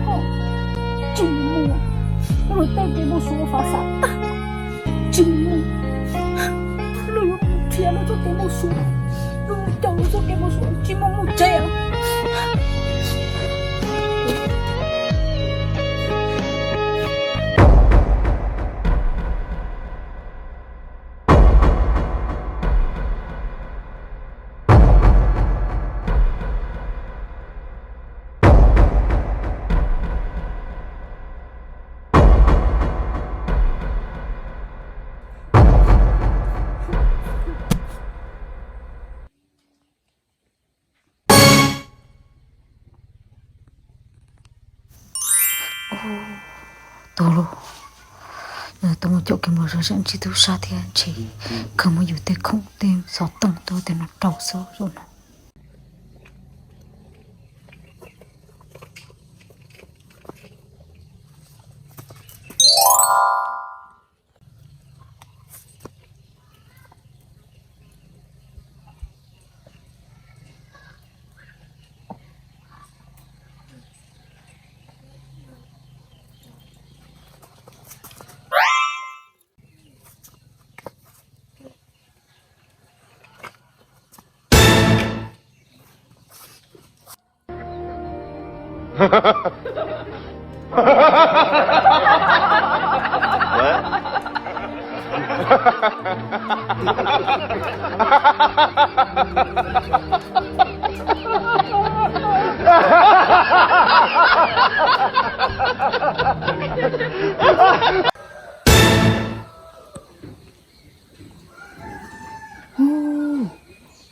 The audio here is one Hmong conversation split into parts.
Koj tsis mus, luag tej kev npau suav fav xam tag, tsis mus. Luag yuav mus nrhiav luag txoj kev npau suav, luag mus caum luag txoj kev npau suav, tsis mus mus tsev. Tuag lauj. Tuaj mus caum kev npau suav, ntsib tub sab thiab ntshe kawg muab yus tej khoom tej xov tooj tej no rau xwb zaum no.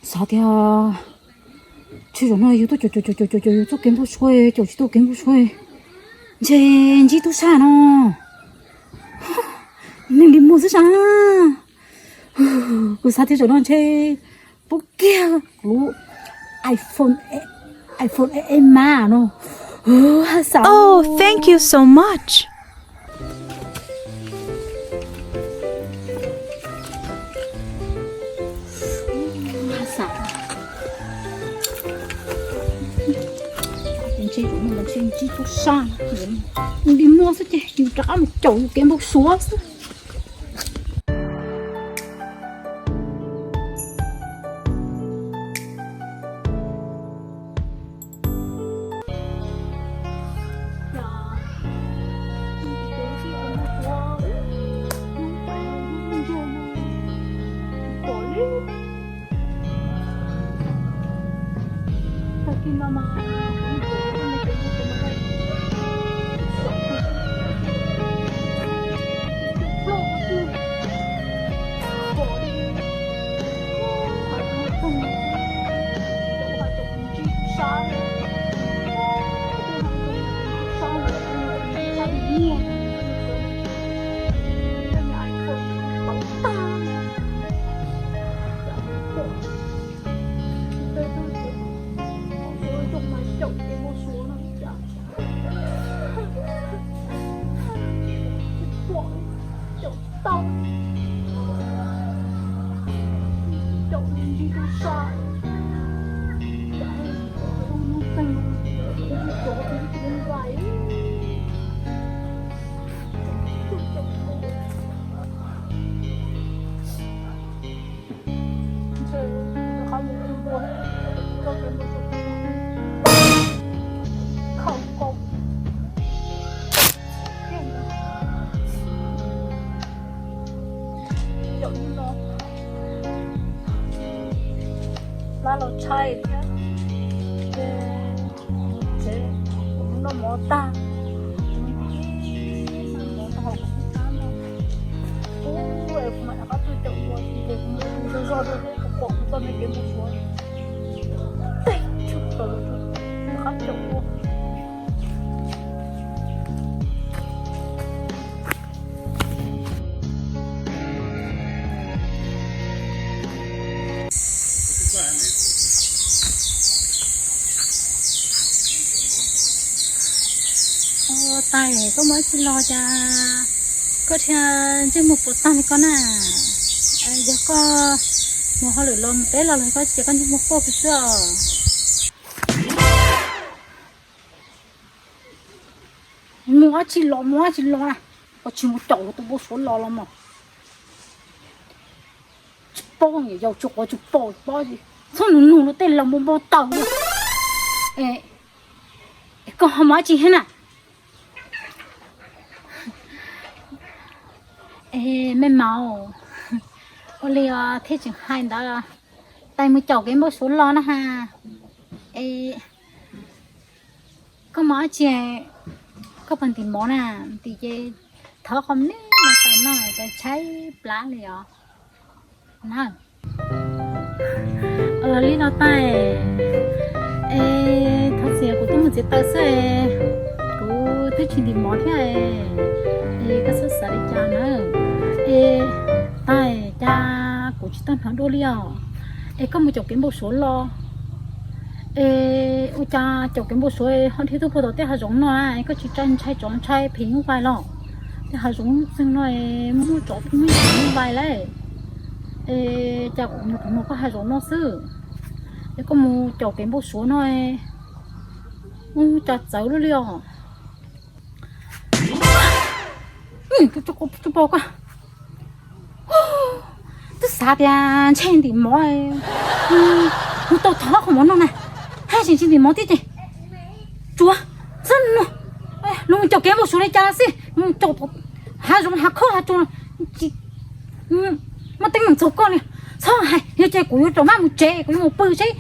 Xav tias tshwj zaum no yus tuaj caum caum caum caum caum yus txoj kev npau suav, caum tsis tau kev npau suav, ntshe ntsib tub sab no. Neeg li muag xwb sas. Kuv xav tias zaum no ntshe pub kiag kuv lub iPhone, iPhone A A Max no. Xav. Oh, thank you so much. Xav tias ntshe zaum no ntshe ntsib tub sab, li muag xwb ces yus rov qab mus caum yus kev npau suav xwb. Caum tau, caum ntsib tub sab, caum tau lub teeg, tub sab, tub sab. Lab los tshaib thiab. Tsev, kuv noj mov tag, noj mov tag hauv kuv tab no. Ub, es kuv mam rov qab tuaj caum dua ces kuv muab tus zog zog rau thiab kuv pom kuv txoj me kev npau suav. Tej tshwj plaws rau rov qab caum dua. Ua, tag koj muaj ib txhij los cas koj dhia ntsej muag puas tag li koj na? Yog koj mus hauj lwm los mus teb los los koj ces koj ntsej muag quaj kiag xwb os. Dab tsi los mus dab tsi los na, koj tsis mus caum tus npau suav los los mas. Tsis paub, yau tsis quav tsis paub pob, txhob nug nug no tej laus npau npau taws. Koj ho mus dab tsi thiab na? Es me maum, ua li os thiaj tseem hais ntawd, tais mus caum kev npau suav los na ha. Es koj mus dab tsi? Koj puas ntim mov na? Ntim ces thov qhov nej no tais no cas tshaib plab li os na. Li no tais, es thov txim kuv twb mus txiav taws xwb, kuv twb tsis ntim mov thiab, es koj txhob xav li cas na. Es tais, cas kuv tsis tau hnov dua li os. Es koj mus caum kev npau suav los? Es ua cas caum kev npau suav ho dhia tuaj puag tom tej hav zoov no na, es koj tsis ntshai tsov ntshai phim nyuj vais los? Tej hav zoov txeeg no es muaj tsov muaj phim nyuj vais lawm. Es cas kuv mus caum koj hav zoov no xwb, es koj mus caum kev npau suav no, ua cas txawv luaj li os. Tsis pom koj, twb xav tias ntshe ntim mov, mus tau thov qhov mov no na, haj tseem tsis ntim mov thiab ces tsuav xwb no. Los mus caum kev npau suav li cas los xij, mus caum hav zoov hav khaub hav tsuag, muaj teeb meem txog koj li. Txhob hais, yog ces kuv yuav rov maj mus tsev, kuv yuav mus pw seb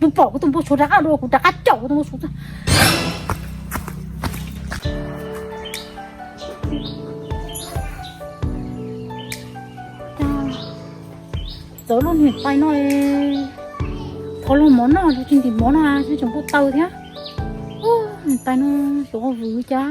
puas pom kuv tus npau suav rov qab dua, kuv rov qab caum kuv tus npau suav. Txawv luaj niam tais no, thov luag mov noj tsis ntim mov no, tseem npau taws thiab. Niam tais no xyov vwm cas.